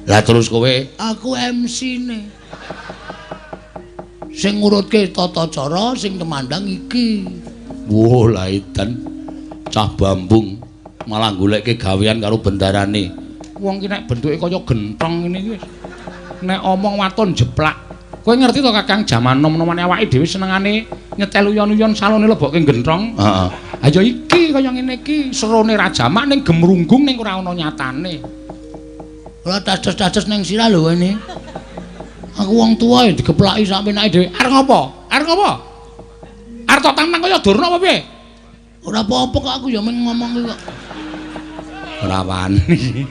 Lah terus kowe? Aku MC-ne. Sing ngurutke tata cara sing temandang iki. Wah, lah edan. Cah bambung malah goleke gawean karo bendarane. Wong ki nek bentuke kaya genthong ngene iki wis. Nek omong waton jeplak. Kowe ngerti to Kakang, jaman nom-nomane awake dhewe senengane nyetel uyon-uyon salone lebokke genthong. Heeh. Ha ya iki kaya ngene iki, serone ra jamak ning gemrunggung ning ora ana nyatane. Ora dados-dados ning sirah lho ini. Aku wong tuwa ya digeplaki sak penake dhewe. Arep ngopo? Arep ngopo? Arep tok tantang kaya Durna apa piye? Ora apa-apa kok aku ya mung ngomong kok. Ora wani.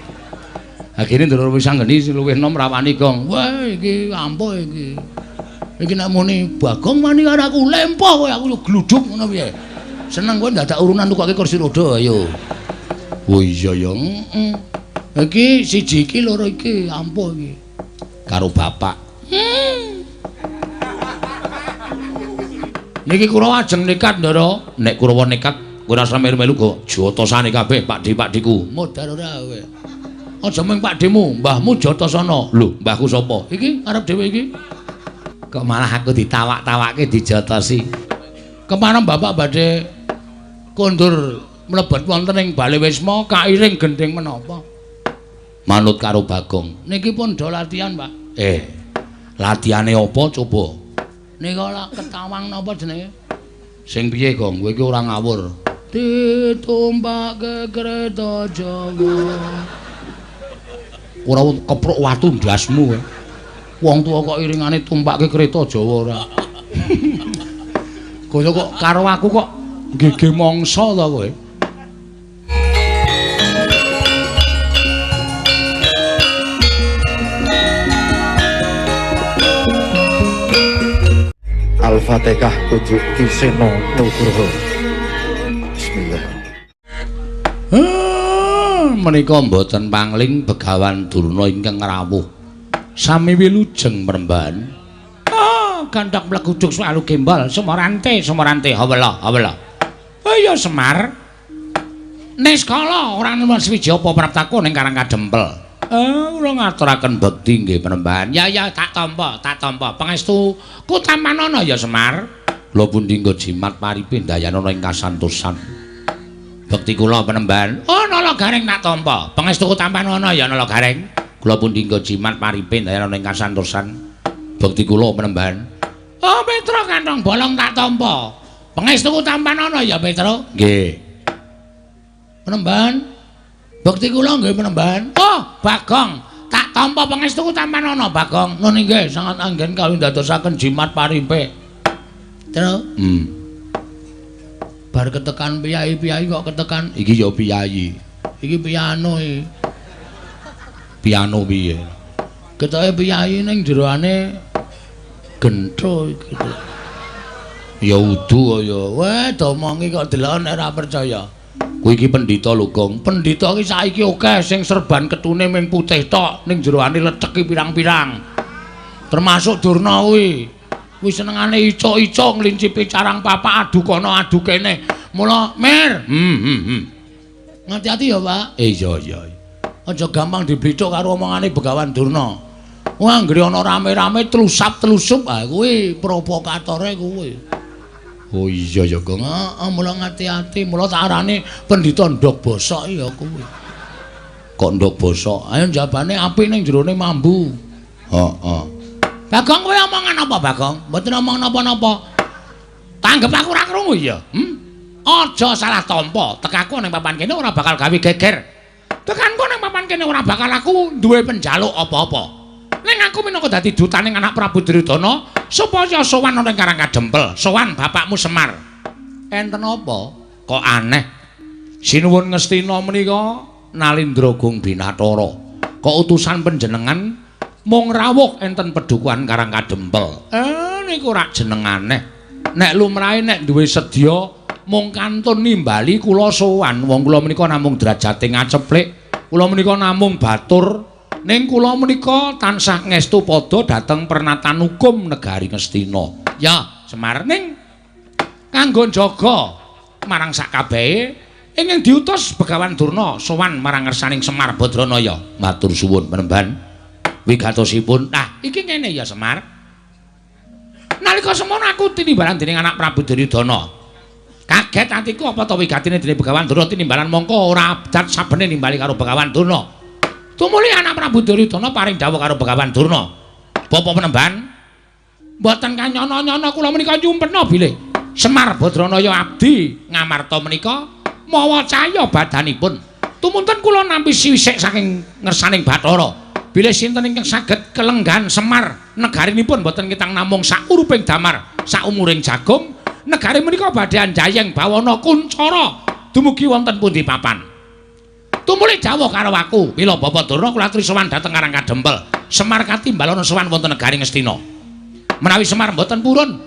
Akhire Ndara wis anggeni sing luwih enom ra wani, Gong. Wah, iki ampuh iki. Iki nek muni Bagong wani karo aku lempoh kowe, aku gluduk ngono piye. Seneng kowe ndadak urunan tukoke kursi roda ayo. Oh iya ya, heeh. Iki siji iki loro iki ampuh iki. Karo bapak. Niki Kurawa ajeng nekat, Ndara. Nek Kurawa nekat, kowe ora usah melu-melu go jotosane kabeh Pakdhe-pakdheku. Modar ora kowe. Aja mung pakdhemu, mbahmu Jotosono. Lho, mbahku sapa? Iki arep dhewe iki. Kok malah aku ditawak-tawake dijotosi. Kemarin bapak badhe kondur mlebet wonten ing Bale Wisma kairing gendhing menapa? Manut karo Bagong. Niki pun do latihan, Pak. Latihane apa coba? Nika lak ketawang napa jenenge? Sing piye, Gong? Kowe iki ora ngawur. Ditumpake kereta Jawa. Ora kepruk watu ndasmu kowe. Wong tuwa kok iringane tumpake kereta Jawa ora. Kaya kok karo aku kok gege mangsa ta kowe. Al-Fatihah kudu Ki Seno Nugroho. Bismillah. Menika mboten pangling Begawan Durna ingkang rawuh. Sami wilujeng mremban. Ah, gandhak mleguduk swalu gembal sumorante sumorante hawela hawela. Oh iya Semar. Niskala ora nemen swiji apa praptaku ning Karang Kadempel. Kula ngaturaken bekti nggih Panembahan. Ya ya tak tampa, tak tampa. Pangestu kutamanana ya Semar. Kula pundi nggo jimat paripe ndayanana ing kasantosan. Bekti kula Panembahan. Oh Nala Gareng tak tampa. Pangestu kutampanana ya Nala Gareng. Kula pundi nggo jimat paripe ndayanana ing kasantosan. Bekti kula Panembahan. Oh Petro kantong bolong tak tampa. Pangestu kutampanana ya Petro. Nggih. Panembahan. Bekti kula nggih Panembahan. Oh, Bagong, tak tampa pangestu tampanana Bagong. Nun inggih sangat anggen kawindadosaken jimat parimpe. Tru. Bar ketekan piyai-piyai kok ketekan iki ya piyayi. Iki piano iki. Piano piye? Ketoke piyayi ning jeroane gentho iki. Ya udu ya. Weh, domongi kok delok nek ora percaya. Kuwi iki pendhita lho, Gong. Pendhita iki saiki akeh sing serban ketune ming putih tok, ning jeroane leceki pirang-pirang. Termasuk Durna kuwi. Kuwi senengane icuk-icuk nglincipi carang papak adu kono adu kene. Mula, Mir. Ngati-ati ya, Pak. Iya, iya. Aja gampang diblithuk karo omongane Begawan Durna. Wah, anggere ana rame-rame tlusap-tlusup, ah kuwi provokatore kuwi. Oh iya ya, Gong. Heeh, mula ngati-ati, mula tak arani pendhita ndhog bosok ya kuwi. Kok ndhog bosok? Ayo jabane apik ning jerone mambu. Heeh. Bagong kowe omongan apa, Bagong? Mboten omong napa-napa. Tanggep aku ora krungu ya. Aja salah tampa. Tekaku ning papan kene ora bakal gawe geger. Tekanku ning papan kene ora bakal aku duwe penjaluk apa-apa. Ning aku minangka dadi dutaning anak Prabu Duryudana supaya sowan ana ing Karang Kadempel, sowan bapakmu Semar. Enten apa? Kok aneh. Sinuwun Ngastina menika Nalindra Gung Binatara. Kok utusan panjenengan mung rawuh enten pedukuhan Karang Kadempel. Niku rak jeneng aneh. Nek lumrahe nek duwe sedya mung kantun nimbali kula sowan. Wong kula menika namung derajate ngaceplik, kula menika namung batur. Ning kula menika tansah ngestu padha dhateng pernatan hukum negari Ngastina. Ya, Semar, ning kanggo njaga marang sakabehe ingkang diutus Begawan Durna sowan marang ngersaning Semar Badranaya. Matur suwun Panembahan. Wigatosipun. Nah, iki ngene ya Semar. Nalika semono aku tinimbalan dening anak Prabu Duryudana. Kaget atiku apa to wigatine dening Begawan Durna tinimbalan mongko ora abjad sabene nimbali karo Begawan Durna. Tumuli anak Prabu Duryudana paring dawuh karo Begawan Durna. Bapak Penemban, mboten kanyono-nyono kula menika nyumpena bilih Semar Badranaya abdi Ngamarta menika mawa cahya badanipun. Tumunten kula nampi siwisik saking ngersaning Bathara. Bilih sinten ingkang saged kelenggan Semar negarinipun mboten ketang namung sakuruping damar saumuring jagung negari menika badhe anjayeng bawana kuncara dumugi wonten pundi papan. Tumuli dawuh karo aku, mila Bapak Durna kula aturi sowan dhateng Karang Kadempel. Semar katimbalana sowan wonten negari Ngastina. Menawi Semar mboten purun,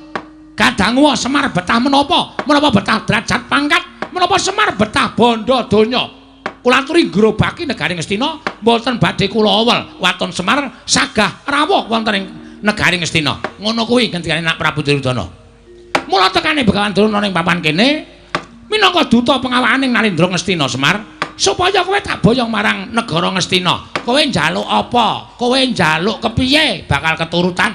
kadangu Semar betah menapa? Menapa betah derajat pangkat? Menapa Semar betah bondo donya? Kula aturi ngrobaki negari Ngastina mboten badhe kula awel waton Semar sagah rawuh wonten ing negari Ngastina. Ngono kuwi ngendikane Nak Prabu Duryudana. Mula tekane Begawan Durna ning papan kene minangka duta pengawakaning Nalendra Ngastina Semar supaya kowe tak boyong marang negara Ngastina. Kowe njaluk apa? Kowe njaluk kepiye bakal keturutan.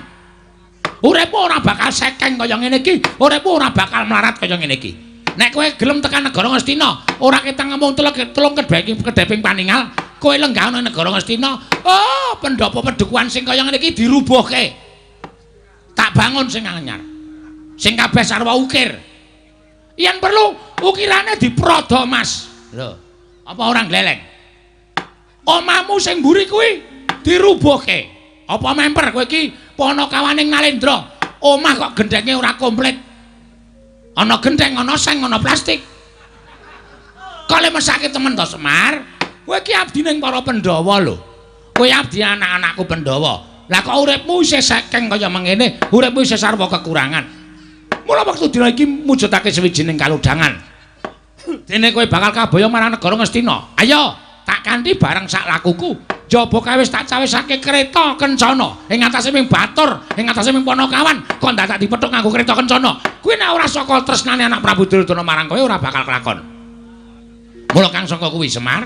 Uripmu ora bakal sekeng kaya ngene iki, uripmu ora bakal melarat kaya ngene iki. Nek kowe gelem tekan negara Ngastina, ora ketang ngomong telung kedheping paningal, kowe lenggah ana negara Ngastina, oh pendopo pedukuhan sing kaya ngene iki dirubuhke. Tak bangun sing anyar. Sing kabeh sarwa ukir. Yen perlu ukirane diprodo, Mas. Lho, apa ora gleleng? Omamu sing mburi kuwi dirubuhke. Apa memper kowe iki panakawaning Nalendra? Omah kok gendhenge ora komplit. Ana gendheng, ana seng, ana plastik. Kok le mesake temen to, Semar? Kowe iki abdi ning para Pandhawa lho. Kowe abdi anak-anakku Pandhawa. Lah kok uripmu isih sekeng kaya mengene, uripmu isih sarwa kekurangan. Mula wektu dina iki mujudake sawijining kalodhangan. Dene kowe bakal kaboyong marang negara Ngastina. Ayo, tak kanthi bareng sak lakuku. Jaba kae wis tak cawisake kereta kencana. Ing atase ming batur, ing atase ming panakawan, kok ndadak dipethuk nganggo kereta kencana. Kuwi nek ora saka tresnane anak Prabu Duryudana marang kowe ora bakal kelakon. Mula kang saka kuwi Semar,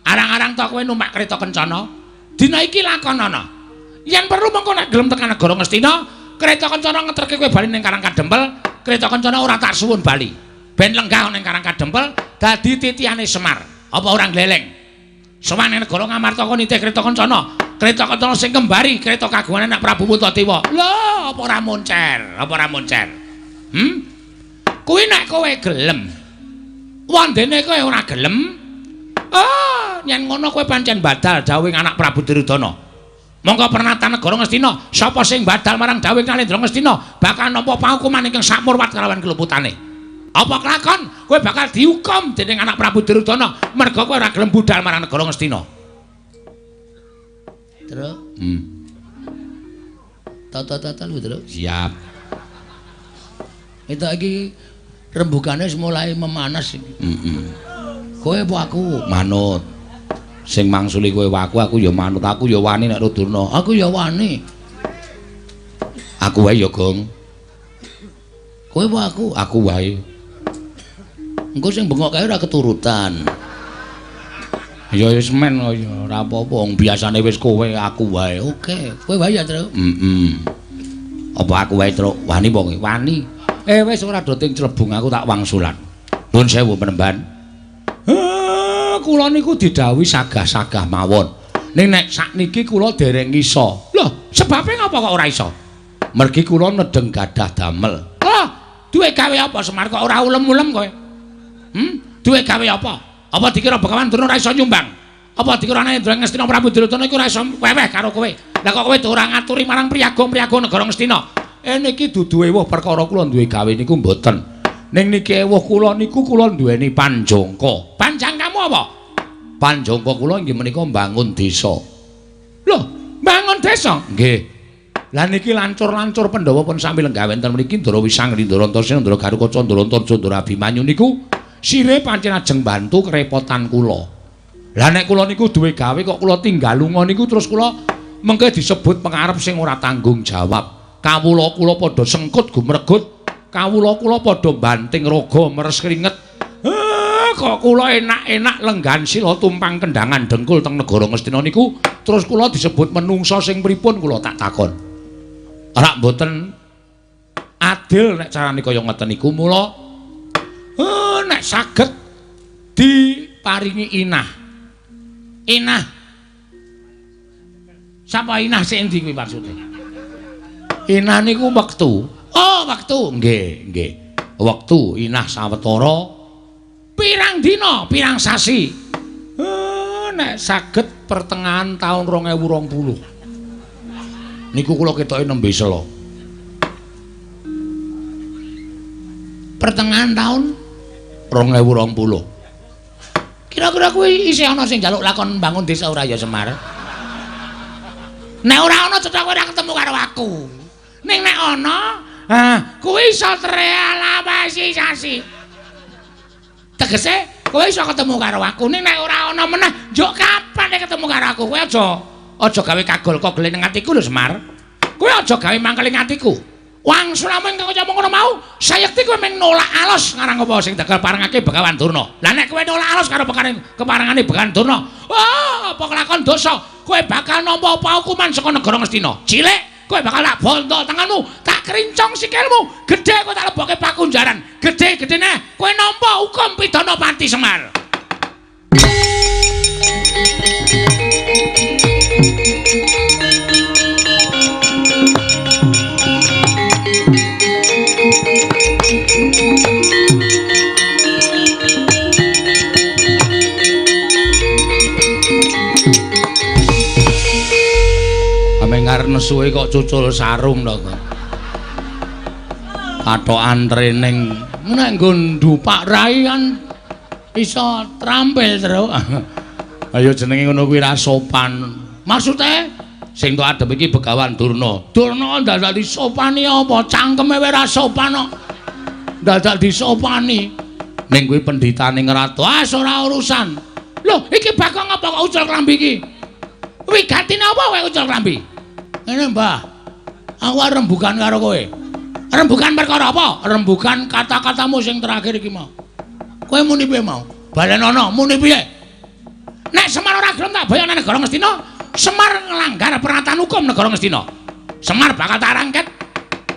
arang-arang to kowe numpak kereta kencana. Dina iki lakonana. Yen perlu mengko nek gelem tekan negara Ngastina, kereta kencana ngeterke kowe bali ning Karang Kadempel, kereta kencana ora tak suwun bali. Ben lenggah ning Karang Kadempel dadi titihane Semar. Apa ora gleleng? Sowan ning negara Ngamarta kok nitih kereta kencana. Kereta kencana sing kembari kereta kagungan anak Prabu Puntadewa. Lho, apa ora moncer? Apa ora moncer? Hmm? Kuwi nek kowe gelem. Wandene kowe ora gelem? Ah, yen ngono kowe pancen badal dawuhing anak Prabu Duryudana. Monggo pernatan negara Ngastina, sapa sing badal marang dawuhing Nalendra Ngastina bakal nampa paukuman ingkang sakmurwat kalawan keluputane. Apa kelakon? Kowe bakal dihukum dening anak Prabu Duryudana merga kowe ora gelem budal marang negara Ngastina. Truk. Tata-tata lho, Truk. Siap. Itu iki rembugane wis mulai memanas iki. Heeh. Kowe apa aku? Manut. Sing mangsuli kowe aku, aku ya manut. Aku ya wani nek Durna. Aku ya wani. Aku wae ya, Gong. Kowe apa aku? Aku wae. Engko sing bengok kae ora keturutan. Ya wis men ya ora apa-apa, wong biasane wis kowe aku wae. Oke, kowe wae ya, Truk. Heeh. Apa aku wae, Truk? Wani apa kowe? Wani. Wis ora do ting clebung aku tak wangsulan. Nuwun sewu Penemban. Kula niku didhawuhi sagah-sagah mawon. Ning nek sakniki kula dereng iso. Lho, sebabe ngapa kok ora iso? Mergi kula nedeng gadah damel. Lho, duwe gawe apa Semar kok ora ulem-ulem kowe? Duwe gawe apa? Apa dikira Begawan Durna ora iso nyumbang? Apa dikira Nalendra Ngastina Prabu Duryudana iku ora iso weweh karo kowe? Lah kok kowe ora ngaturi marang priyagung-priyagung negara Ngastina? Niki dudu ewuh perkara kula duwe gawe niku mboten. Ning niki ewuh kula niku kula duweni panjangka. Panjangkamu apa? Panjangka kula inggih menika mbangun desa. Lho, mbangun desa? Nggih. Lah niki lancur-lancur Pandhawa pun sami lenggah wonten mriki Ndara Wisang, Ndara Antasena, Ndara Garukaca, Ndara Antarja, Ndara Abimanyu niku sire pancen ajeng bantu kerepotan kula. Lah nek kula niku duwe gawe kok kula tinggal lunga niku terus kula mengke disebut pengarep sing ora tanggung jawab. Kawula kula padha sengkut gumregut, kawula kula padha banting raga meres keringet. Kok kula enak-enak lenggan sila tumpang kendangan dengkul teng negara Ngastina niku Terus kula disebut menungsa sing pripun kula tak takon. Ora mboten adil nek carane kaya ngeten niku mula nek saged diparingi inah. Inah. Sapa inah sing endi kuwi maksude? Inah niku wektu. Oh, wektu. Nggih, nggih. Wektu inah sawetara pirang dina, pirang sasi. Nek saged pertengahan tahun 2020. Niku kula ketoke nembe sela. Pertengahan tahun 2020. Kira-kira kuwi isih ana sing njaluk lakon bangun desa ora ya Semar? Nek ora ana cetha kowe ora ketemu karo aku. Ning nek ana, ah kuwi iso terrealisasi. Tegese kowe iso ketemu karo aku, ning nek ora ana meneh, njuk kapan nek ketemu karo aku? Kowe aja gawe kagol kogel ning atiku lho Semar. Kowe aja gawe mangkel ing atiku. Wangsulamu ingkang kaya ngono mau, sayekti kowe mung nolak alos ngarang apa sing dagal parengake Begawan Durna. Lah nek kowe nolak alos karo keparengane Begawan Durna, wah apa kelakon dosa, kowe bakal nampa paukuman saka negara Ngastina. Cilik kowe bakal tak bondo tanganmu, tak krincong sikilmu, gedhe kowe tak lebokke pakunjaran, gedhe-gedhene kowe nampa hukum pidana pati Semar. Amengar nesuwe kok cucul sarung to kok. Kathokan training nek nggo ndupak rai kan iso trampil terus. Ayo jenenge ngono kuwi ra sopan. Maksude sing tok adep iki Begawan Durna. Durna dadak disopani apa? Cangkeme wae ra sopan kok. Dadak disopani. Ning kuwi pendhitane ngratu. Ah ora urusan. Lho, iki Bagong apa kok ucul klambi iki? Wigatine apa kowe ucul klambi? Ngene, Mbah. Aku arep rembugan karo kowe. Rembugan perkara apa? Rembugan kata-katamu sing terakhir iki mau. Kowe muni piye mau? Balenono, muni piye? Nek Semar ora gelem tak bayar nang negara Ngastina, Semar nglanggar peraturan hukum negara Ngastina. Semar bakal tak rangket,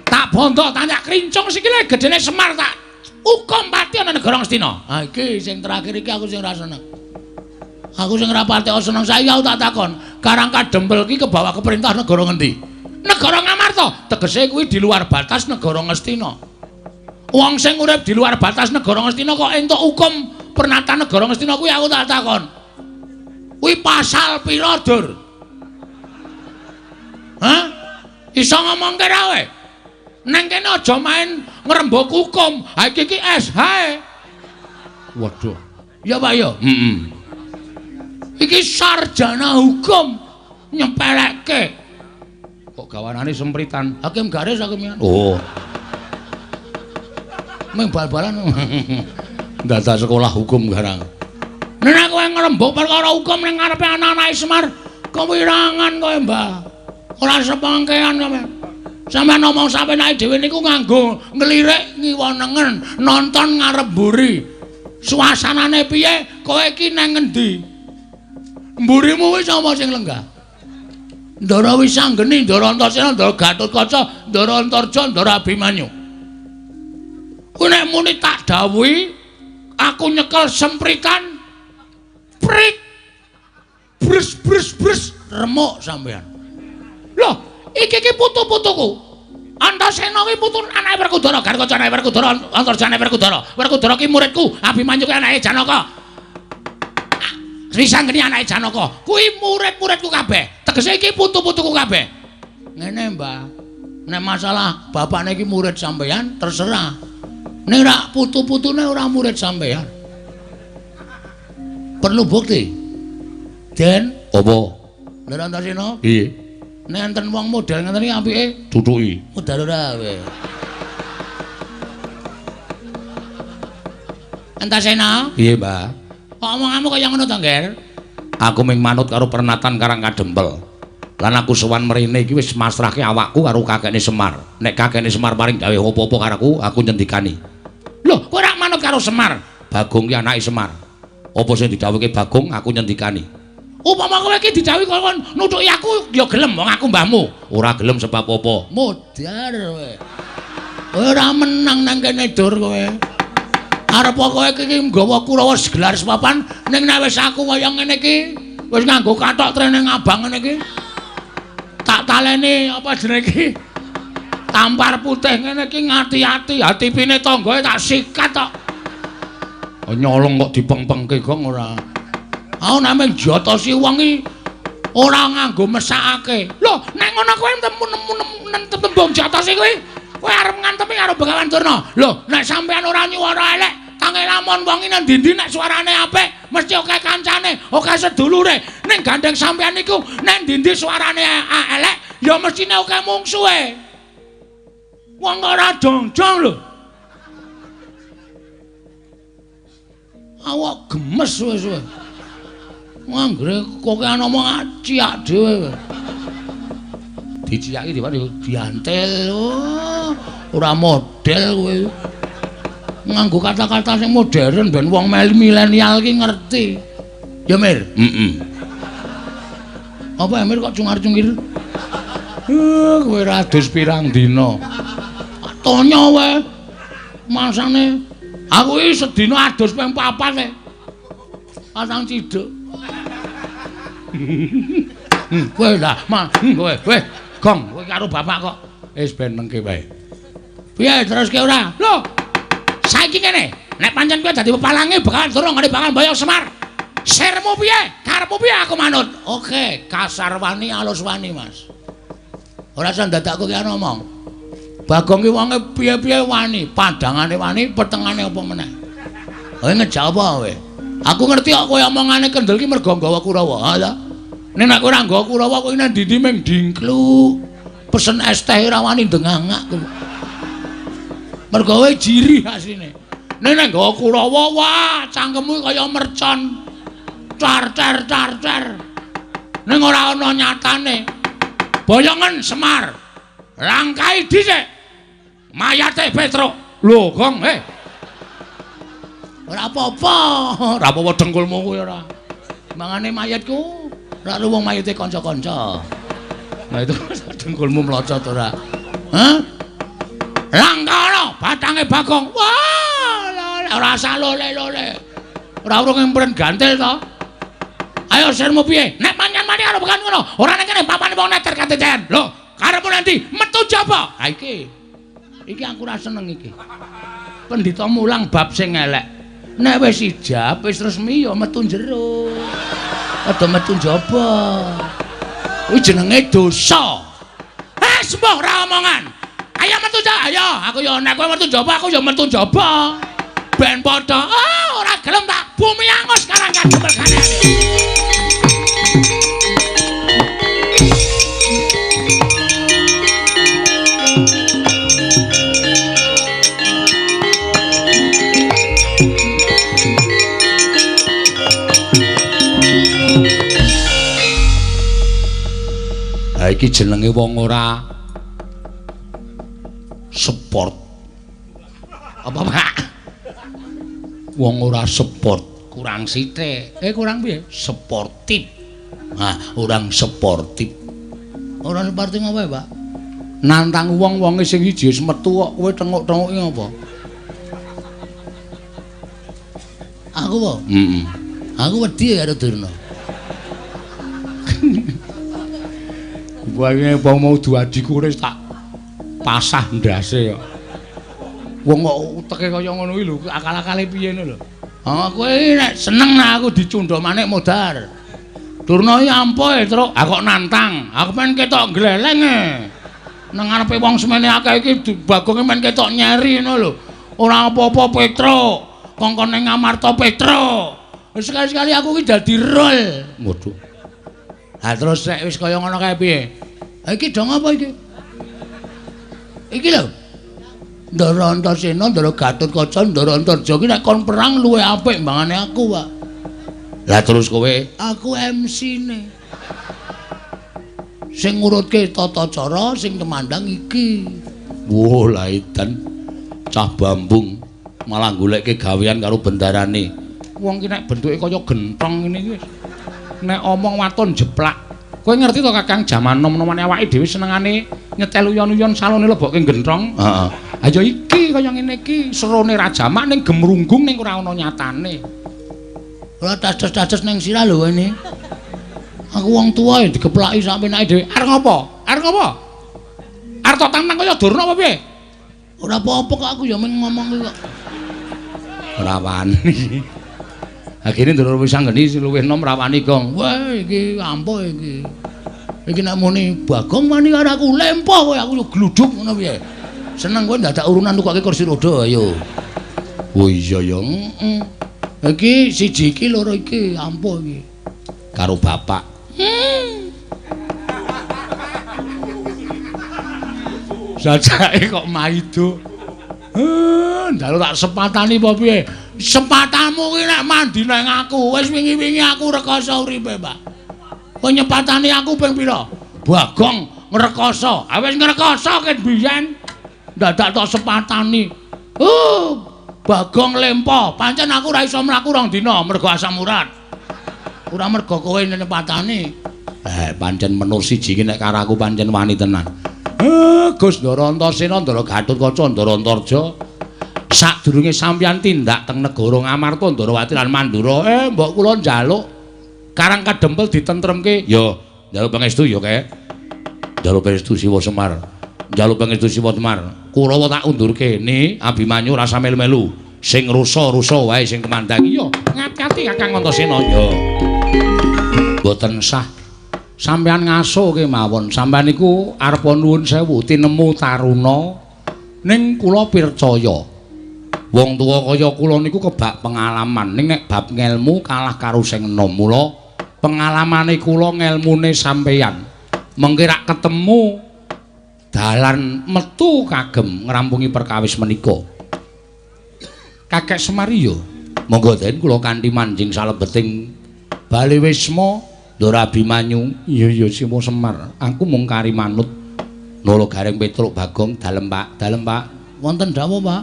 tak bondo, tak krincong sikile gedene Semar tak hukum pati ana negara Ngastina. Ha iki sing terakhir iki aku sing ora seneng. Aku sing ora pati seneng saiki aku tak takon, Karang Kadempel iki kebawa ke perintah negara ngendi? Negara Ngamarta, tegese kuwi di luar batas negara Ngastina. Wong sing urip di luar batas negara Ngastina kok entuk hukum pernatan negara Ngastina kuwi aku tak takon. Kuwi pasal pira, Dur? Hah? Iso ngomongke ra kowe? Nang kene aja main ngrembug hukum. Ha iki ki SH. Waduh. Ya Pak ya? Heeh. Iki sarjana hukum nyepelekke. Kok gawanane sempritan? Hakim garis hakim. Oh. Ming bal-balan. Dadak sekolah hukum garang. Nek kowe ngrembug perkara hukum ning ngarepe anak-anake Semar, kewirangan kowe, Mbah. Ora sepangkean sampean. Sampeyan ngomong sampeyan dhewe niku nganggo nglirik ngiwa nengen, nonton ngarep mburi. Suasanane piye? Kowe iki nang ngendi? Mburimu wis apa sing lenggah? Ndara Wisanggeni, Ndara Antasena, Ndara Gatotkaca, Ndara Antarja, Ndara Abimanyu. Kuwi nek muni tak dawuhi, aku nyekel sempritan prik brus brus brus remuk sampean. Loh, iki iki putu-putuku. Antasena ki putu anake Werkudara, Gatotkaca anake Werkudara, Antarja anake Werkudara. Werkudara ki muridku, Abimanyu ki anake Janaka. Wisanggeni anake Janaka. Kuwi murid-muridku kabeh. Tegese iki putu-putuku kabeh. Ngene, Mbah. Nek masalah bapakne iki murid sampean terserah. Ning rak putu-putune ora murid sampean. Perlu bukti. Den, apa? Lha Antasena? Piye? Nek enten wong model ngeten iki apike tutuki. Modal ora kowe. Antasena? Piye, Mbah? Kok omonganmu kaya ngono to, Ngger? Aku mung manut karo pernatan Karang Kadempel. Lan aku sowan mrene iki wis masrahke awakku karo kakekne Semar. Nek kakekne Semar paring dawuh apa-apa karo aku, aku nyendikani. Lho, kowe ora manut karo Semar? Bagong ki anake Semar. Apa sing didhawuhke Bagong aku nyendikani. Upama kowe iki dijawi kon nutuki aku ya gelem wong aku mbahmu. Ora gelem sebab apa? Modar kowe. Ora menang nang kene Dur kowe. Arep kowe iki nggawa Kurawa gelar sepapan ning nek wis aku kaya ngene iki wis nganggo kathok trene abang ngene iki. Tak taleni apa jenenge iki? Tampar putih ngene iki ngati-ati, hatipine tanggae tak sikat tok. Nyolong kok dipengpengke gong ora. Aku namung jotosi wong iki ora nganggo mesakake. Lho, nek ngono kowe nemu tembung jotosi kuwi, kowe arep ngantemi karo Begawan Durna. Lho, nek sampean ora nyuwara elek, tange lamun wong iki nang ndi-ndi nek suarane apik, mesti akeh kancane, akeh sedulure. Ning gandeng sampean niku nek ndi-ndi suarane elek, ya mestine akeh mungsuhe. Wong ora jongjong lho. Awak gemes wis kowe. Anggere kokean omong ciak dhewe. Diciaki diantil. Oh, ora model kowe. Nganggo kata-kata sing modern ben wong milenial ki ngerti. Ya Mir? Heeh. Apa Mir kok cungar-cungir? Kowe ra adus pirang dina. Tonya wae. Masane aku iki sedina adus ping 4 e. Pasang ciduk. Kowe lah, kowe, kowe gong, kowe karo bapak kok wis ben nengke wae. Piye teruske ora? Lho. Saiki kene, nek pancen kowe dadi pepalange Begawan Durna ngene bakal mboyong Semar. Sirmu piye? Karepmu piye aku manut? Oke, kasar wani alus wani, Mas. Ora usah dadak kowe ki ngomong. Bagong ki wonge piye-piye wani, padangane wani, petengane apa meneh. Kowe ngejak apa kowe? Aku ngerti kok kowe omongane kendel ki mergo nggawa Kurawa. Ha ta? Nek nek ora nggawa Kurawa kowe nang ndi-ndi ming dingkluk. Pesen es teh ora wani ndengangak kowe. Mergo kowe jirih asline. Nek nek nggawa Kurawa, wah, cangkemmu kaya mercon. Car car car car. Ning ora ana nyatane. Boyongen Semar. Langkai dhisik. Mayate Petruk. Lho, Gong, eh. Ora apa-apa, ora apa-apa dengkulmu kuwi ora. Mangane mayatku, ora wong mayate kanca-kanca. Nah itu dengkulmu mlocot ora. Hah? Langkana batange Bagong. Wah, ora usah lole-lole. Ora urung empren gantil to. Ayo sirmu piye? Nek manyan-mani karo bekan ngono, ora ning kene papane wong neter kateten. Lho, karepmu nanti metu jaba. Ha iki. Iki aku ora seneng iki. Pendhita mulang bab sing elek. Nek wis ijab, wis resmi ya metu jero. Aja metu njaba. Kuwi jenenge dosa. Eh, sembuh ora omongan. Ayo metu ayo, aku ya nek kowe metu njaba, aku ya metu njaba. Ben padha. Ah, ora gelem tak bumi angus karang kademel. Ha iki jenenge wong ora sport. Apa, Pak? Wong ora sport, kurang sithik. Kurang piye? Sportif. Nah, orang sportif. Ora sportif apa, Pak? Nantang wong-wonge sing siji wis metu kok kowe tenguk-tenguki apa? Aku apa? Heeh. Aku wedi karo Durna. Wae apa mau duadiku wis tak pasah ndase kok. Wong kok uteke kaya ngono kuwi lho, akal-akale piye ngono lho. Ha kowe nek seneng nek aku dicundha manik modar. Durna iki ampuh, Truk. Ha kok nantang. Aku men ketok gleleng e. Nang ngarepe wong semene akeh iki Bagonge men ketok nyeri ngono lho. Ora apa-apa Petruk. Kongkon ning Amarta Petruk. Sekali-sekali aku iki dadi rol. Waduh. Ha terus nek wis kaya ngono kae piye? Ha iki dong apa iki? Iki lho. Ndara Antasena, Ndara Gatotkaca, Ndara Antarja iki nek kon perang luwih apik mbangane aku, Pak. Lah terus kowe? Aku MC-ne. Sing ngurutke tata cara, sing temandang iki. Wah, lah edan cah bambung malah golekke gawean karo bendarane. Wong ki nek bentuke kaya genthong ngene iki wis. Nek omong waton jeplak. Kowe ngerti to Kakang jaman nom-nomane awake dhewe senengane nyetel uyon-uyon salone lebokke genthong. Heeh. Ha ya iki kaya ngene iki, serone ra jamak ning gemrunggung ning ora ana nyatane. Ora dados-dados ning sirah lho ini. Aku wong tuwa ya digeplaki sak penake dhewe. Arep ngopo? Arep ngopo? Arep tok tantang kaya Durna apa piye? Ora apa-apa kok aku ya mung ngomong kok. Ora wani. Akhire Ndara wis anggeni luwih enom ra wani, Gong. Wah, iki ampuh iki. Iki nek muni Bagong wani karo aku lempoh kowe aku gluduk ngono piye. Seneng kowe ndadak urunan tukoke kursi roda ayo. Oh iya ya. Heeh. Iki siji iki loro iki ampuh iki. Karo bapak. Jajake kok maido. Ndalu tak sepatani apa piye? Sepatamu ki nek mandi nang aku, wis wingi-wingi aku rekoso uripe, Pak. Kowe nyepatani aku ping pira? Bagong ngrekoso. Ah wis ngrekoso ket biyen. Dadak tok sepatani. Bagong lempo. Pancen aku ora iso mlaku rong dina mergo asam urat. Ora mergo kowe nyepatani. Pancen menur siji ki nek karo aku pancen wani tenan. Gus Ndara Antasena, Ndara Gatotkaca, Ndara Antarja. Sadurunge sampeyan tindak teng negara Ngamarta, Ndarawati lan Mandura, mbok kula njaluk Karang Kadempel ditentremke. Ya, njaluk pangestu ya, Kek. Njaluk pangestu Siwa Semar. Njaluk pangestu Siwa Semar. Kurawa tak undurke ni Abimanyu rasa melu-melu. Sing rusa-rusa wae sing kemandang. Iya, ngati-ati Kakang Antasena ya. Mboten sah. Sampeyan ngaso kemawon. Sampeyan niku arep nuwun sewu tinemu taruna ning kula pircaya. Wong tuwa kaya kula niku kebak pengalaman ning nek bab ngelmu kalah karo sing enom. Mula pengalamane kula ngelmune sampeyan. Mengke rak ketemu dalan metu kagem ngrampungi perkawis menika. Kakek Semar ya, monggo den kula kanthi manjing salebeting Bale Wisma Ndara Abimanyu. Iya iya Siwa Semar, aku mung kari manut. Nala Gareng Petruk Bagong, dalem Pak, dalem Pak. Wonten dawuh Pak.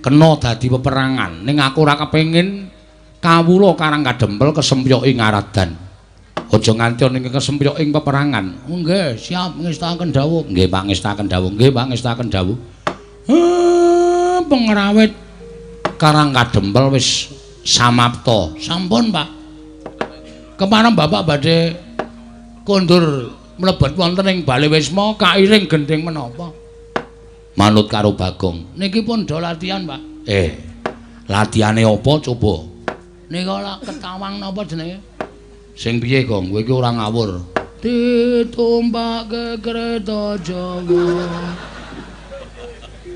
Kena dadi peperangan ning aku ora kepengin kawula Karang Kadempel kesempyoki ngaradan. Aja nganti ana ing kesempyoki ing peperangan. Nggih, siap ngestakaken dawuh. Nggih Pak, ngestakaken dawuh. Nggih Pak, ngestakaken dawuh. Pengrawit Karang Kadempel wis samapta. Sampun Pak. Kepareng Bapak badhe kondur mlebet wonten ing Bale Wisma kairing gendhing menapa? Manut karo Bagong. Niki pun do latihan, Pak. Latihane apa coba? Nika lak ketawang napa jenenge? Sing piye, Gong? Kowe iki ora ngawur. Ditumpake kereta Jawa.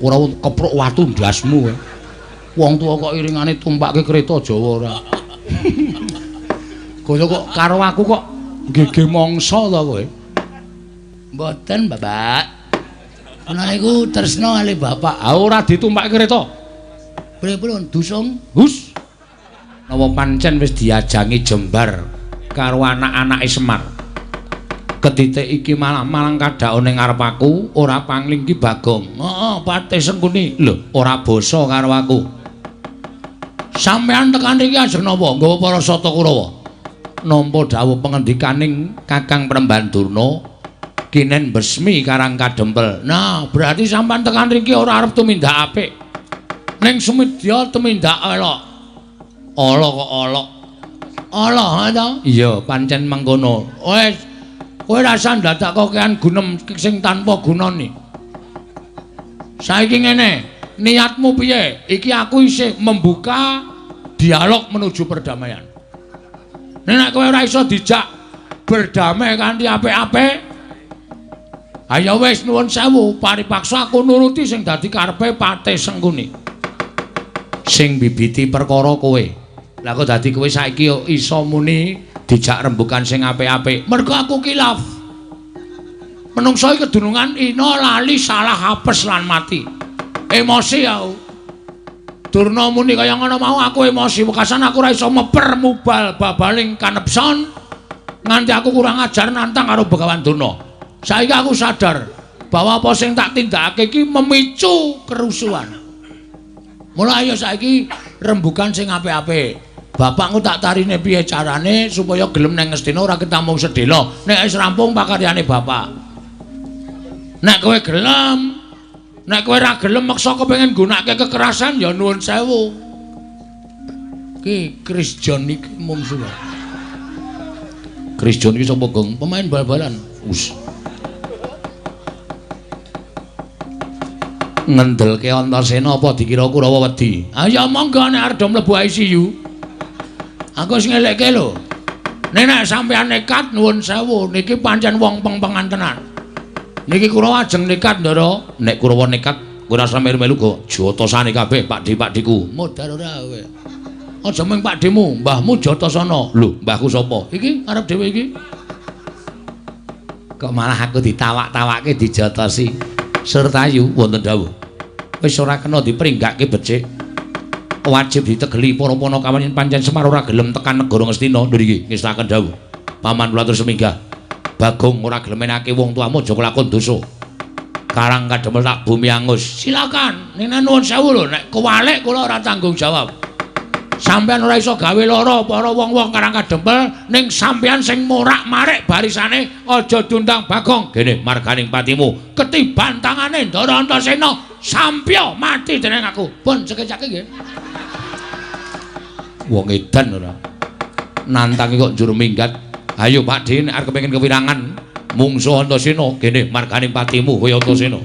Ora kepruk watu ndasmu kowe. Wong tuwa kok iringane tumpake kereta Jawa ora. Kaya kok karo aku kok gege mangsa to kowe. Mboten, Bapak. Ana niku tresna kali bapak. Ah ora ditumpake kereta. Pripun dusung? Hus. Napa pancen wis diajangi jembar karo anak-anake Semar. Ketitik iki malah-malang kadhaone ngarep aku ora pangling ki Bagong. Heeh, Patih Sengkuni. Lho, ora basa karo aku. Sampeyan tekan iki ajeng napa? Nggawa para Sata Kurawa. Nampa dawuh pengendikaning Kakang Premban Durna kinen besmi Karang Kadempel. Nah, berarti sampean tekan riki ora arep tumindak apik. Ning sumedya tumindak elok. Ala kok elok. Ala ha ta? Iya, pancen mengkono. Wis, kowe rasa ndadak kokean gunem sing tanpa gunane. Saiki ngene, niatmu piye? Iki aku isih membuka dialog menuju perdamaian. Nek kowe ora iso dijak berdamai kanthi apik-apik, ayo wis nuwun sewu, paripaksa aku nuruti sing dadi karepe Patih Sengkuni. Sing bibiti perkara kowe. Lah kok dadi kowe saiki iso muni dijak rembukan sing apik-apik. Mergo aku kilaf. Menungso iki kedunungan ina lali salah apes lan mati. Emosi aku. Durna muni kaya ngono mau aku emosi wekasan aku ora iso meper mubal babaling kanepson nganti aku kurang ajar nantang karo Begawan Durna. Saiki aku sadar bahwa apa sing tak tindakake iki memicu kerusuhan. Mula ayo saiki rembukan sing apik-apik. Bapakku tak tarine piye carane supaya gelem nang Ngastina ora ketamung sedhela. Nek wis rampung pakaryane bapak. Nek kowe gelem, nek kowe ora gelem meksa kepengin nggunakake kekerasan ya nuwun sewu. Ki Chris John iki mungsuh. Chris John iki sapa, Gong? Pemain bal-balan. Us. Ngendelke Antasena apa dikira Kurawa wedi? Ah ya monggo nek arep do mlebu ICU. Aku wis ngelekke lho. Nek sampeyan nekat nuwun sewu, niki pancen wong peng-pengan tenan. Niki Kurawa ajeng nekat, Ndara. Nek Kurawa nekat, kowe ora usah melu-melu go. Jotosane kabeh Pakdhe-pakdheku. Modar ora kowe. Aja mung pakdhemu, mbahmu Jotasana. Lho, mbahku sapa? Iki arep dhewe iki. Kok malah aku ditawak-tawake dijotosi. Surtayu wonten dawuh. Wis ora kena dipringgake becik. Wajib ditegeli para panakawan yen pancen Semar ora gelem tekan negara Ngastina. Niki ngestaken dawuh. Paman kula terus minggah. Bagong ora gelem menake wong tuamu aja kelakon dosa. Karang kademel tak bumi angus. Silakan. Ning nuwun sewu lho, nek kewalik kula ora tanggung jawab. Sampeyan ora iso gawe lara para wong-wong Karang Kadempel, ning sampeyan sing morak-marik barisane aja diundang Bagong. Gene marganing patimu ketiban tangane Ndara Antasena sampya mati dening aku. Pun cekecake nggih. Wong edan ora. Nantangi kok njur minggat. Ayo Pakdhe nek arep kepengin kewirangan mungsuh Antasena, gene marganing patimu kowe Antasena.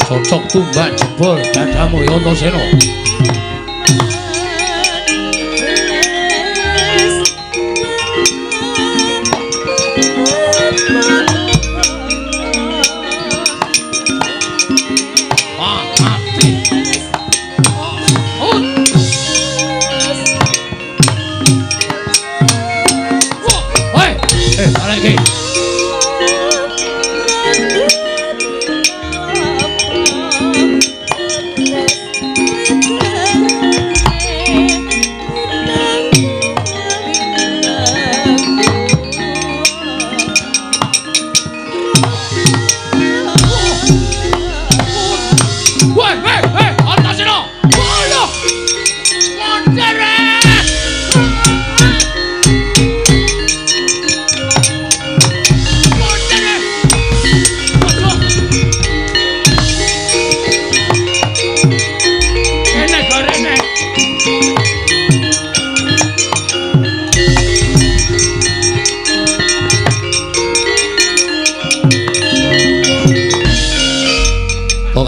Cocok tumbak jebol dadamu ya Antasena. Wah, mati. Oh.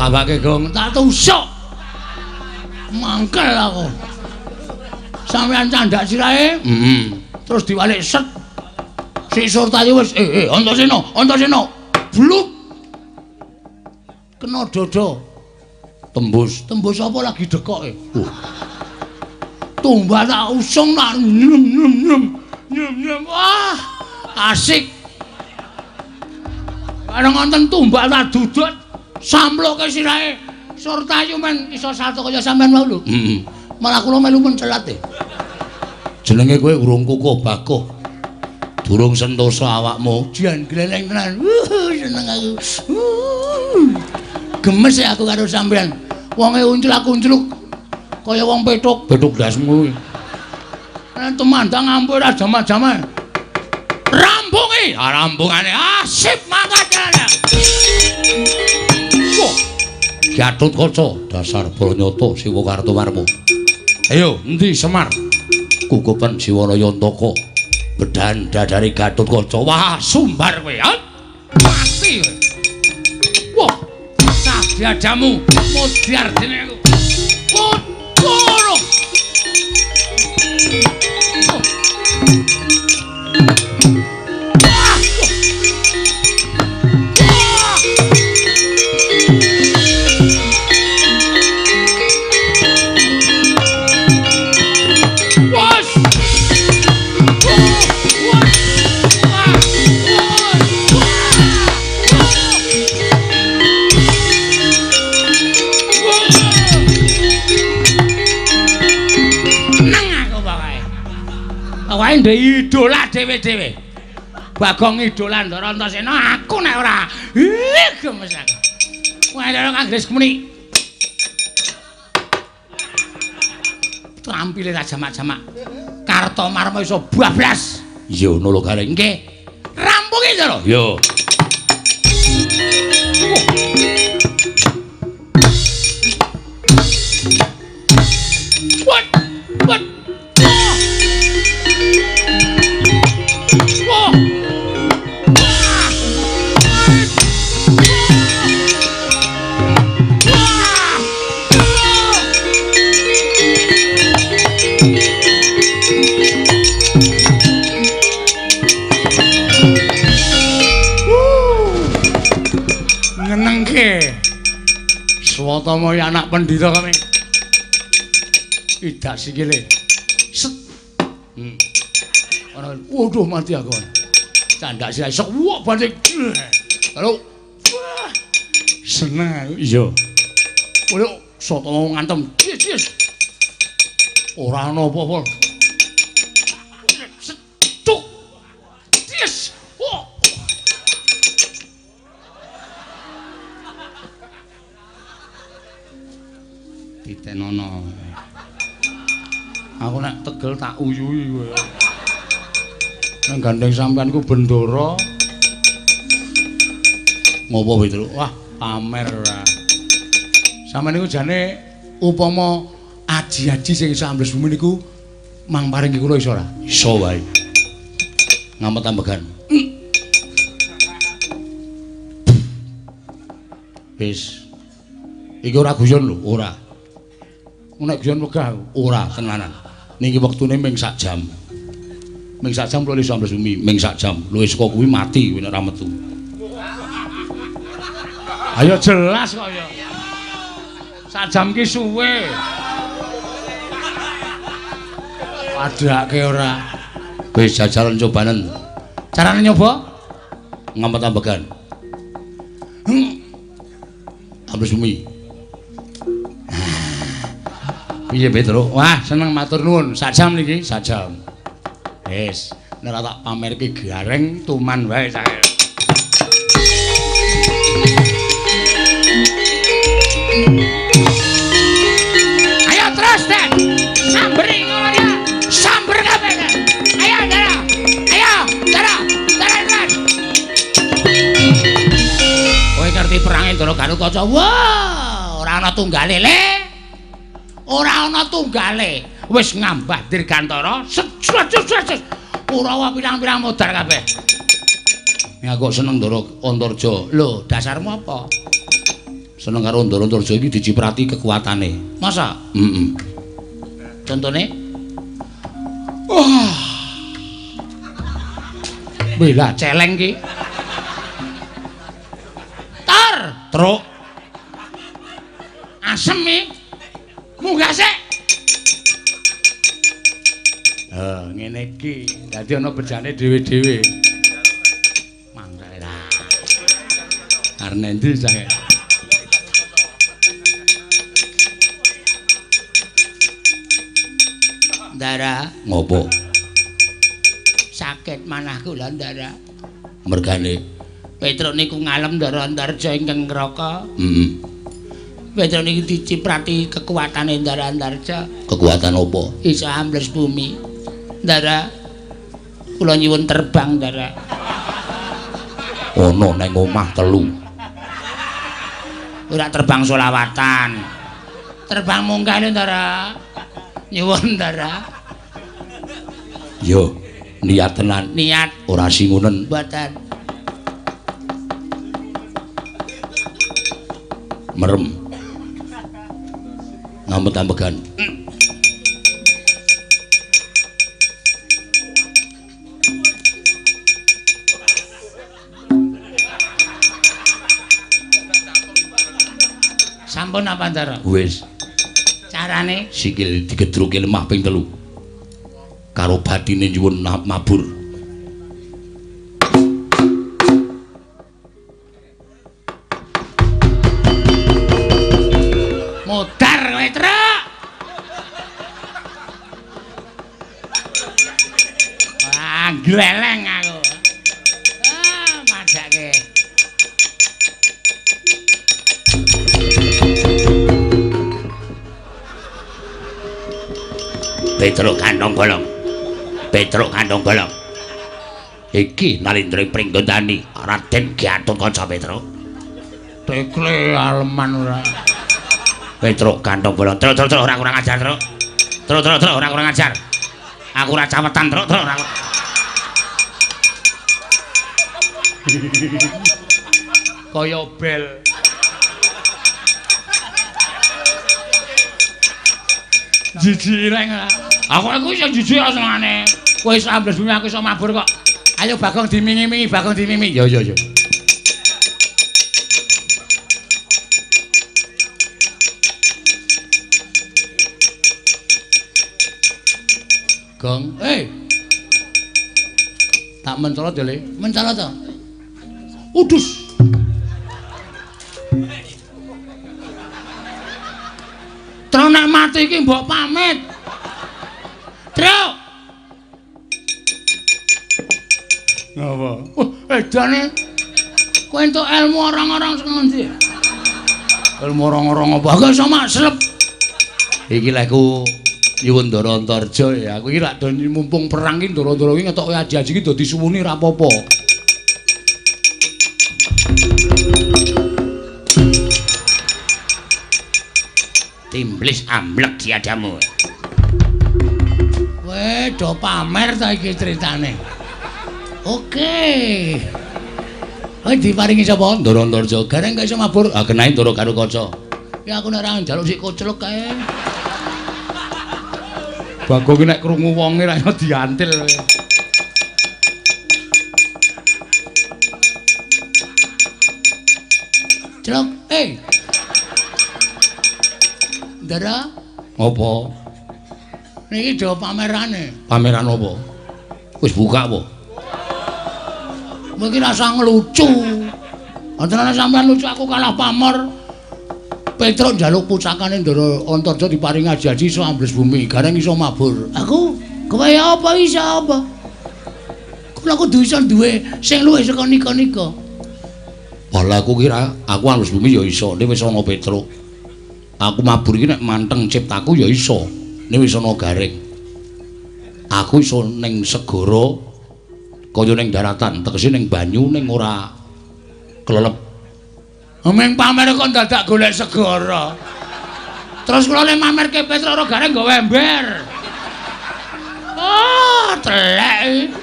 Tambake gong tak tusuk. Mangkel aku. Sampeyan candak sirahe? Heeh. Terus diwalik set. Si Surtayu wis Antasena, Antasena. Blup. Kena dada. Tembus. Tembus apa lagi dekoke? Tumbak tak usung tak nyem nyem nyem. Nyem nyem. Wah, asik. Bareng wonten tumbak tak dudut samploke sirahe. Surtayu men iso salto kaya sampean mau lho. Heeh. Malah kula melu mencelat e. Jenenge kowe urung kukuh bakuh. Durung sentosa awakmu. Jan gleleng tenan. Seneng aku. Gemes aku karo sampean. Wonge unclak-uncluk kaya wong petuk. Petuk ndasmu kuwi. Tumandang ampun ora jaman-jaman. Rampungi, rampungane. Ah, sip mangkat jalan. Wah. Gatotkaca dasar Branyata Siwa Kartomarma. Ayo, endi Semar? Kukupen Siwana Yantaka. Bedan dadare Gatotkaca. Wah, sumbar kowe. Mati kowe. Wah, sadyadamu modyar dene aku. Kono. Wae ndek idola dhewe-dhewe. Bagong idola Ndara Antasena aku nek ora. Ih, gemes aku. Wae lha kang Gres muni. Trampile tak jamak-jamak. Kartomarma iso bablas. Iya ngono lho Gareng. Nggih. Rampungi Ndara. Iya. What? What? Ngenengke. Swatama anak pendhita kami. Idak sikile. Set. Ana waduh mati aku. Candak sirahe sok wok banting. Halo. Seneng aku. Iya. Waduh, Swatama ngantem. Ora ana apa-apa. Set. Cuk. Yes. Wah. Titenono. Aku nek tegel tak uyuhi kowe. Nang gandeng sampean ku bendara. Ngopo Petruk? Wah, pamer ora. Sampeyan niku jane upama aji-aji sing iso ambles bumi niku mang paringi kula iso ora? Iso wae. Ngamet ambegan. Wis. Iki ora guyon lho, ora. Nek guyon wegah aku, ora tenanan. Niki wektune ming sak jam. Ming sak jam kula iso ambles bumi, ming sak jam. Luwih saka kuwi mati kowe nek ora metu. Ayo jelas kok ya. Sak jam ki suwe. Padhake ora. Wis jajalan cobanen. Carane nyoba? Ngamet ambegan. Ambles bumi. Piye Petruk? Wah, seneng matur nuwun. Sak jam niki, sak jam. Wis, nek ora tak pamerke gareng tuman wae sae. Ayo terus, Den. Samberi ngono ya. Samber kabeh. Ayo, Dara. Ayo, Dara. Dara terus. Kowe ngerti perange Ndara Gatotkaca? Wah, ora ana tunggale, Le. Ora ana tunggale. Wis ngambah dirgantara. Set set set. Kurawa pirang-pirang modar kabeh. Nek aku seneng Ndara Antarja. Lho, dasarmu apa? Seneng karo Ndara Antarja iki diciprati kekuatane. Masa? Heeh. Contone? Wah. Bela celeng ki. Tar, truk. Asem iki. Munggah sik. Ngene iki. Dadi ana bejane dhewe-dhewe. Mangkane ra. Arep endi sae? Ndara, ngopo? Sakit manah kula, Ndara. Mergane Petruk niku ngalem Ndara Antarja ingkang ngraka. Heeh. Petruk niku diciprati kekuatane Ndara Antarja. Kekuatan apa? Iso ambles bumi. Ndara, kula nyuwun terbang, Ndara. Ono nang omah telu. Ora terbang solawatan. Terbang munggah lho, Ndara. Nyuwun, Ndara. Yo, niat tenan. Niat ora singunen. Mboten. Merem. Ngambet-ambegan. Sampun apa, Ndara? Wis. Carane sikil digedruke lemah ping 3. Karo batine nyuwun mabur. Modar kowe, Truk. Wah, gleleng aku. Ah, majake. Petruk kantong bolong. Petruk kantong bolong. Iki Nalindra Pringgondani, Raden Gatotkaca Petruk. Tekle aleman ora. Petruk kantong bolong. Truk truk truk ora kurang ajar, Truk. Truk truk truk ora kurang ajar. Aku ora cawetan, Truk truk ora. Kaya bel. Jijik ireng. Aku iso jijik senengane. Kowe iso ambles bumi aku iso mabur kok. Ayo Bagong dimingi-mingi, Bagong dimingi. Ya ya ya. Gong, eh. Tak mencolot ya, Le. Mencolot to. Udus. Truk nek mati iki mbok pamit. Truk. Ngapa? Wah, edane. Kowe entuk ilmu orang-orang sing ngendi? Ilmu orang-orang apa? Aku iso maslep. Iki lek ku nyuwun Ndara Antarja ya. Aku iki lak do mumpung perang iki ndara-ndara iki ngetoke aji-aji iki dadi suwuni ra apa-apa. Timblis amblek diadamu. Kowe do pamer ta iki critane. Oke. Kowe diparingi sapa? Ndara Antarja. Gareng gak iso mabur. Ah kenae Ndara karo kaca. Ya aku nek ora njaluk sik koclok kae. Bagong ki nek krungu wonge ra iso diantil. Celok, eh. Ndara, apa? Niki do pamerane. Pameran apa? Wis buka apa? Mungkin rasa ngelucu. Antarane sampean lucu aku kalah pamor. Petruk njaluk pusakane Ndara Antarja diparingi aji-aji iso ambles bumi, gareng iso mabur. Aku kowe apa iso apa? Kula kudu iso duwe sing luwih saka nika-nika. Wala aku kira aku ambles bumi ya iso, nek wis ana Petruk. Aku mabur iki nek manteng ciptaku ya iso. Nek wis ana gareng. Aku iso ning segara kaya ning daratan, tegese ning banyu ning ora klelep. Ming pamer kok dadak golek segara. Terus kula le mamerke Petruk ora gareng nggawa ember. Ah, telek.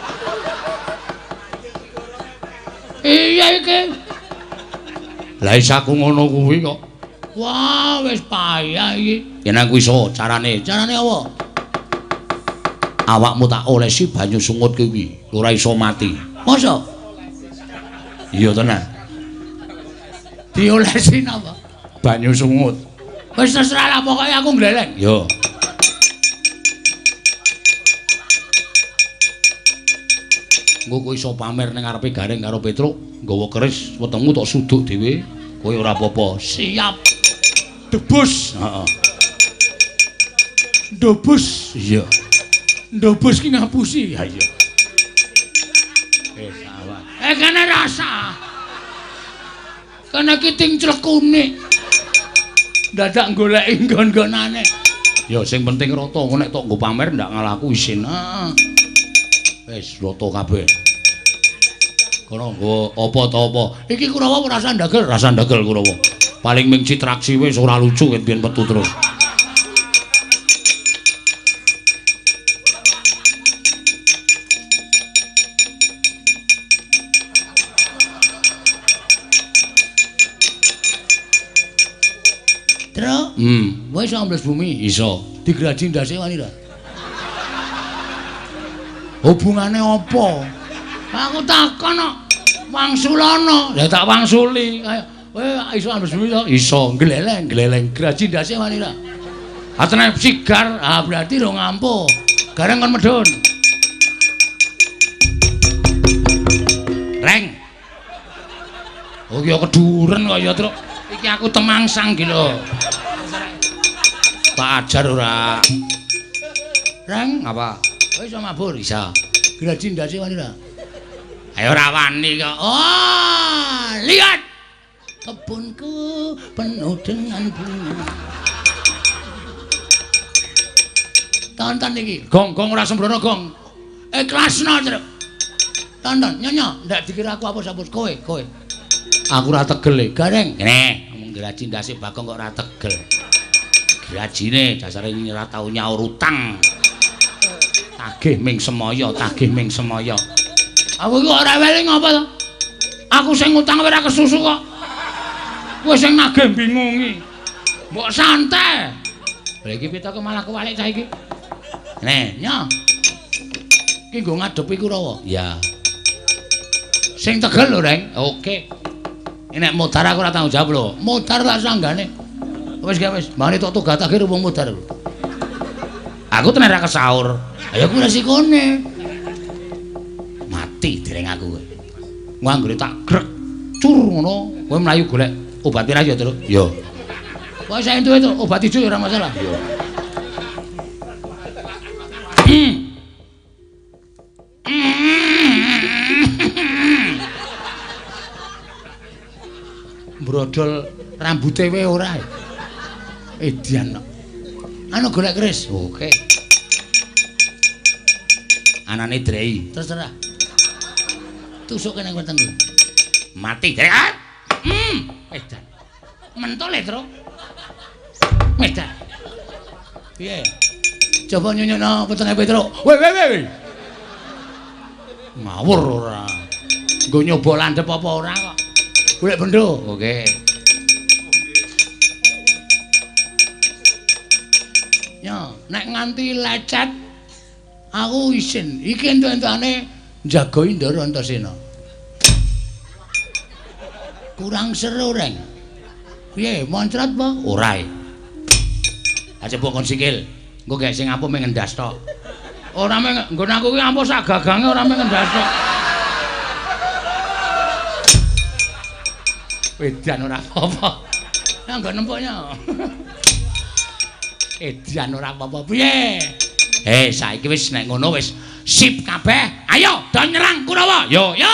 Iya iki. Lah isa aku ngono kuwi kok. Wah, wis payah iki. Yen aku iso carane. Carane apa? Awakmu tak olesi banyu sungut kuwi, ora iso mati. Masa? Iya tenan. Diolesi napa? Banyu sungut. Wis terserah lah, pokoke aku ngleleng. Yo. Engko kowe iso pamer ning ngarepe Gareng karo Petruk, nggawa keris wetengmu tok suduk dhewe, kowe ora apa-apa. Siap. Debus. Heeh. Debus. Iya. Ndobos ki ngapusi. Ha iya. Sawah. Kene rasa. Kene ki ting clekune. Dadak goleki nggon-nggonane. Ya sing penting rata, engko nek tok nggo pamer ndak ngalahku isin. Heeh. Wis rata kabeh. Kono nggo apa ta apa. Iki Kurawa ora ndagel, rasa ndagel Kurawa. Paling ming citraksi wis ora lucu ket biyen metu terus. Truk, kowe iso ambles bumi? Iso. Digraji ndase wani ra? Hubungane apa? Aku takon kok. Wangsulana. Ya tak wangsuli. Ayo, kowe iso ambles bumi to? Iso. Gleleng, gleleng. Graji ndase wani ra? Ah tenan sigar. Ah berarti ro ngampuh. Gareng kon medhun. Reng. Oh ya keduren kok ya, Truk. Iki aku temangsang iki lho. Tak ajar ora. Reng, apa? Kowe iso mabur? Iso. Graji ndase wani ra? Ayo ora wani kok. Oh, lihat. Kebunku penuh dengan bunga. Tonton iki. Gong-gong ora sembrono, gong. Ikhlasno, Truk. Tonton, nyonya, ndak dikira aku apa-apa kowe, kowe. Aku ora tegel e. Gareng. Kene, ngomong graji ndase Bagong kok ora tegel. Grajine dasare ora tau nyaur utang. Tagih ming semaya, tagih ming semaya. Aku iki kok rewel ngopo to? Aku sing ngutang ora kesusu kok. Kowe sing nagih bingungi. Mbok santai. Lha iki pitoke malah kewalik cah iki. Neh, nyo. Iki nggo ngadepi Kurawa. Iya. Sing tegel lho, Reng. Oke. Nek modar aku ora tanggung jawab lho. Modar tak sanggane. Wis gak wis, mane tok tugat akhir wong modar lho. Aku tenan ra kesaur. Ayo kuwi resikone. Mati dereng aku kowe. Anggere tak grek cur ngono, kowe mlayu golek obat pirang ya, Truk? Iya. Pokoke sak entuke obat ijo ya ora masalah. Iya. Brodol rambute wae ora. Edian kok. Anu golek keris. Oke. Anane drei. Terserah. Tusuke nang wetengku. Mati drei. Edan. Mentol e, Truk. Edan. Piye? Coba nyunyukno wetenge Petruk. Weh weh weh. Ngawur ora. Nggo nyoba landhep apa ora kok. Golek bendo. Oke. Ya, nek nganti lecet aku isin. Iki entuk-entukane njaga Indara Antasena. Kurang seru, Reng. Piye, moncrot apa? Ora. Aja mbok kon sikil. Engko gek sing ampuh mung ngendas tok. Ora mung nggon aku ki ampuh sak gagange ora mung ngendas tok. Edan ora apa-apa. Ya nggo nempuknya. Edan ora apa-apa. Piye? Saiki wis nek ngono wis sip kabeh. Ayo do nyerang Kurawa. Yo yo.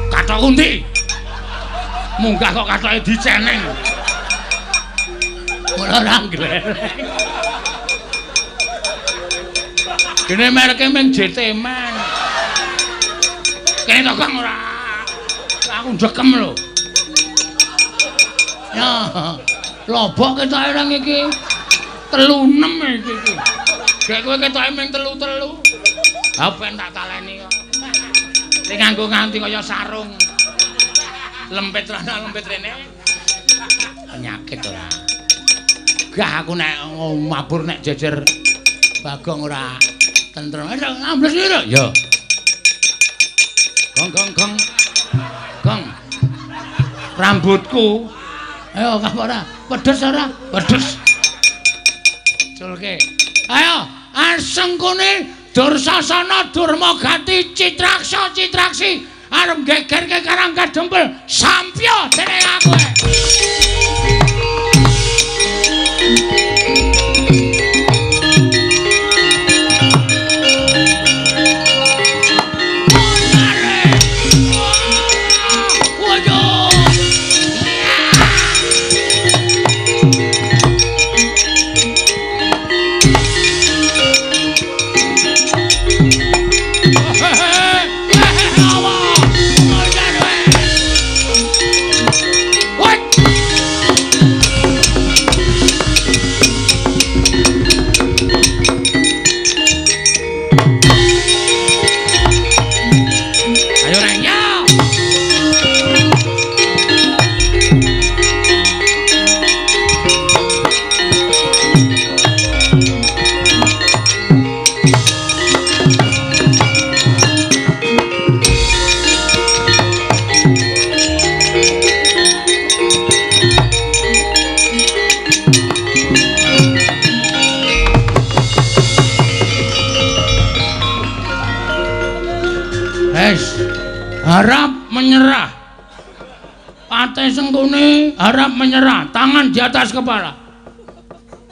Kathok undi. Munggah kok kathoke diceneng. Ora ora gleleng. Dene mereke mung JT Man. Kene to Kang ora. Aku ndekem lho. Ya, lobok ketoke nang iki. 36 iki iki. Gek kowe ketoke ming telu-telu. Ha ben tak taleni kok. Sing nganggo nganti kaya sarung. Lempit rana lempit rene. Penyakit ora. Gah aku nek mabur nek jejer Bagong ora tentrem. Ambles lho. Ya. Gong gong gong. Gong. Rambutku. Ayo kapok ora? Pedes ora? Pedes. Culke. Ayo, asengkune Dursasana Durmagati Citraksa Citraksi arep gegerke Karang Kadempel. Sampya dening aku. Harap menyerah. Patih Sengkuni harap menyerah, tangan di atas kepala.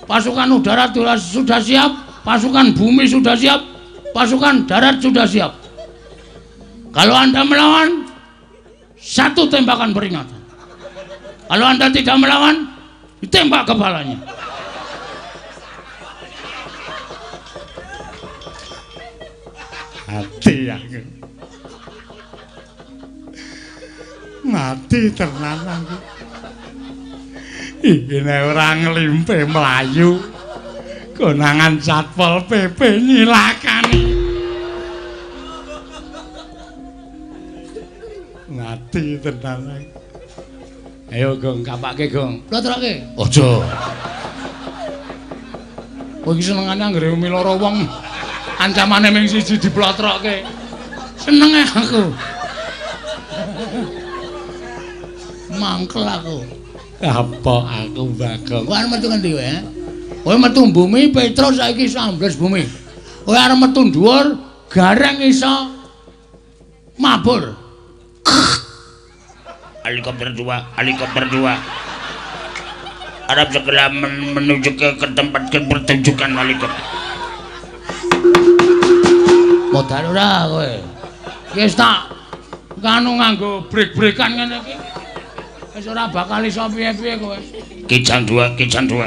Pasukan udara sudah siap, pasukan bumi sudah siap, pasukan darat sudah siap. Kalau Anda melawan, satu tembakan peringatan. Kalau Anda tidak melawan, ditembak kepalanya. Hati aku. Mati tenan aku. Iki nek ora nglimpe mlayu, konangan Satpol PP nyilakani. Mati tenan aku. Ayo Gong, kapake Gong. Plotroke. Aja. Kowe iki senengane anggere umi loro wong ancamane ming siji diplotroke. Senenge aku. Mangkel aku. Apa aku Bagong? Kowe arep metu ngendi kowe? Kowe metu bumi Petro saiki iso ambles bumi. Kowe arep metu dhuwur gareng iso mabur. Helikopter 2, helikopter 2. Harap segera menuju ke tempat pertunjukan helikopter. Modal ora kowe? Wis tak kanu nganggo brek-brekan ngene iki. Wis ora bakal iso piye-piye kowe. Kijang 2, kijang 2.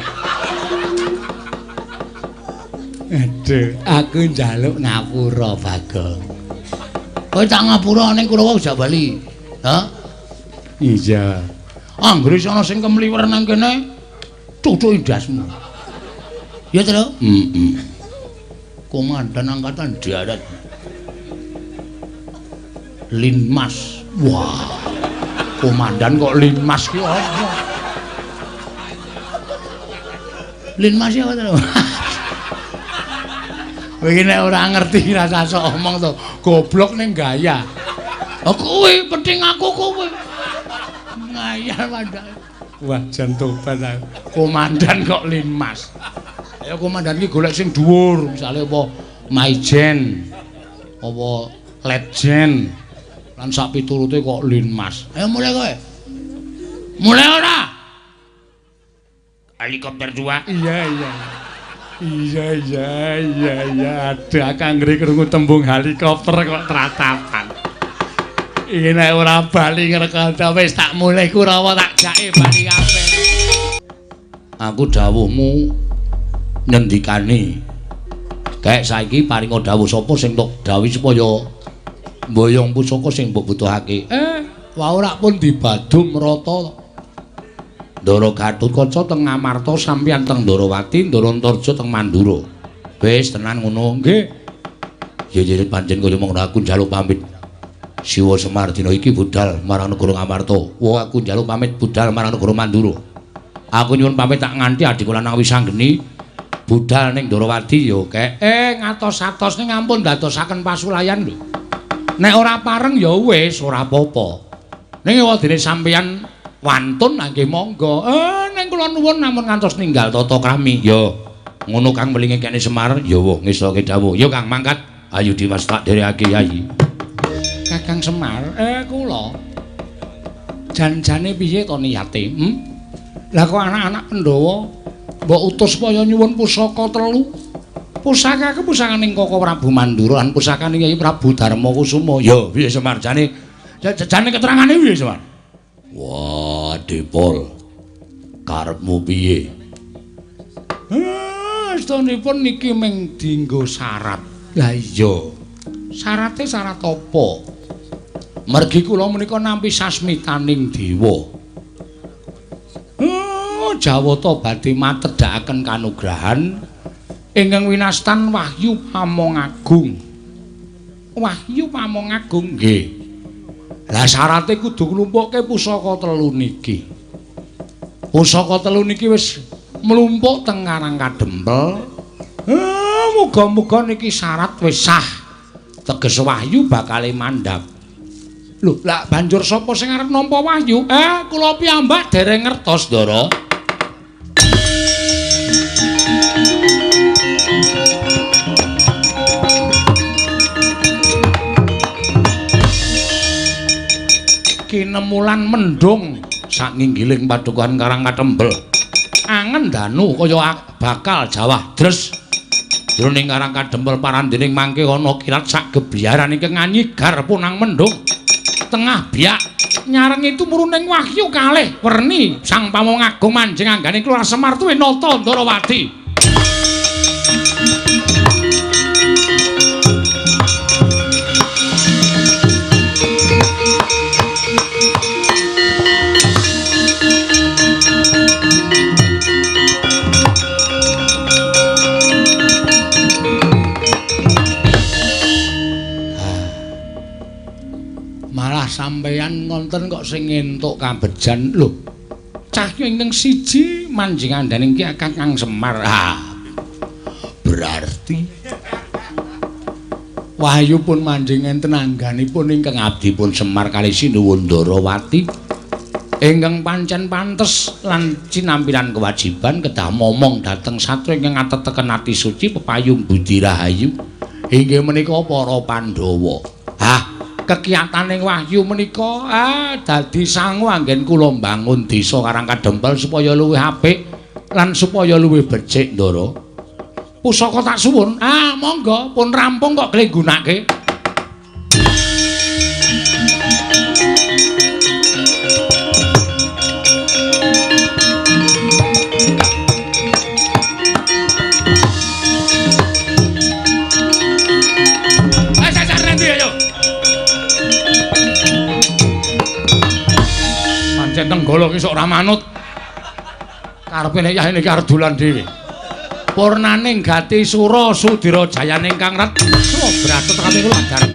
Aduh, aku njaluk ngapura Bagong. Kowe tak ngapura ning Kurawa jak bali. Hah? Iya. Anggere ana sing kemliwer nang kene, cucuki ndasmu. Ya, Tru? Heeh. Komandan Angkatan Darat. Linmas. Wah. Komandan kok Linmas ki apa? Linmas ya apa to? Kowe iki nek ora ngerti rasa sok omong to, goblok ning gaya. Oh kuwi penting aku kowe. Ngayal mandake. Wah, jan tobat aku. Komandan kok Linmas. Ayo komandan iki golek sing dhuwur, misale apa Maijen, apa Letjen. Lan sak piturute kok Linmas. Ayo mulai kowe. Mulai ora? Helikopter 2. Iya, iya. Iya, iya, iya, iya. Aduh, aku anggere krungu tembung helikopter kok tratapan. Iki nek ora bali ngrekanda wis tak mulih Kurawa tak jake bali kabeh. Aku dawuhmu ngendikane. Kayak saiki paringa dawuh sapa sing tok dawuh supaya mboyong pusaka sing mbok butuhake. Wau rak pun dibadum rata. Ndara Gatotkaca teng Ngamarta, sampeyan teng Ndarawati, Ndara Antarja teng Mandura. Wis tenan ngono nggih. Ya ya pancen kaya mung aku njaluk pamit. Siwa Semar dina iki budal marang negara Ngamarta. Wah aku njaluk pamit budal marang negara Mandura. Aku nyuwun pamit tak nganti adhiku lanang Wisanggeni budal ning Ndorowati ya kek. Ngatos-atos ning ampun dadosaken pasulayan lho. Nek ora pareng ya wis ora apa-apa. Ning ewadene sampeyan wantun nggih monggo. Ning kula nuwun namun ngantos ninggal tata krami. Ya ngono Kang melinge kene Semar. Ya wah ngestoke dawuh. Ya Kang mangkat. Ayo Dimas tak dherekake Yayi. Kakang Semar, kula jan-jane piye to niyate? Lah kok anak-anak Pandhawa mbok utus supaya nyuwun pusaka telu. Pusakaku pusakaning Koko Prabu Mandura lan pusakaning Kyai Prabu Darma Kusuma. Ya piye Semar jane? Jane keterangane piye Semar? Wah, Depol. Karepmu piye? Estunipun niki mung dienggo syarat. Lah iya. Syarate syarat apa? Mergi kula menika nampi sasmitaning dewa. Jawata badhe matedhakaken kanugrahan ingkang winastan Wahyu Pamong Agung. Wahyu Pamong Agung nggih. Lah syarate kudu nglumpukke pusaka telu niki. Pusaka telu niki wis mlumpuk teng Karang Kadempel. Muga-muga niki syarat wis sah. Teges wahyu bakale mandhap. Lho, lah banjur sapa sing arep nampa wahyu? Kula piyambak dereng ngertos, Ndara. Kinemulan mendung sak nginggiling padukuhan Karang Katembel. Angen danu kaya bakal jawah dres. Jroning Karang Kadempel parandening mangke ana kilat sak gebiaran ingkang nganyigar punang mendung. Tengah biak nyarengi tumuruning wahyu kalih werni Sang Pamong Agung manjing anggane keluar Semar tuwe nata Ndarawati. Sampeyan ngonten kok sing entuk kabejan lho. Cahya ingkang siji manjing andhaning ki Kakang Semar. Berarti wahyu pun manjing enten angganipun ingkang abdi pun Semar kalih Sinuwun Ndarawati ingkang pancen pantes lan cinampilan kewajiban kedah momong dhateng satya ingkang ateteken ati suci pepayung budi rahayu inggih menika para Pandhawa. Kekiyataning wahyu menika dadi sangu anggen kula mbangun desa Karang Kadempel supaya luwih apik lan supaya luwih becik, Ndara. Pusaka tak suwun. Monggo pun rampung kok kle nggunake. Pancen Tenggala ki sok ora manut. Karepe nek yahene iki arep dolan dhewe. Purnaning gati sura sudira jayaning kang ret. Brasut kami kula ajar.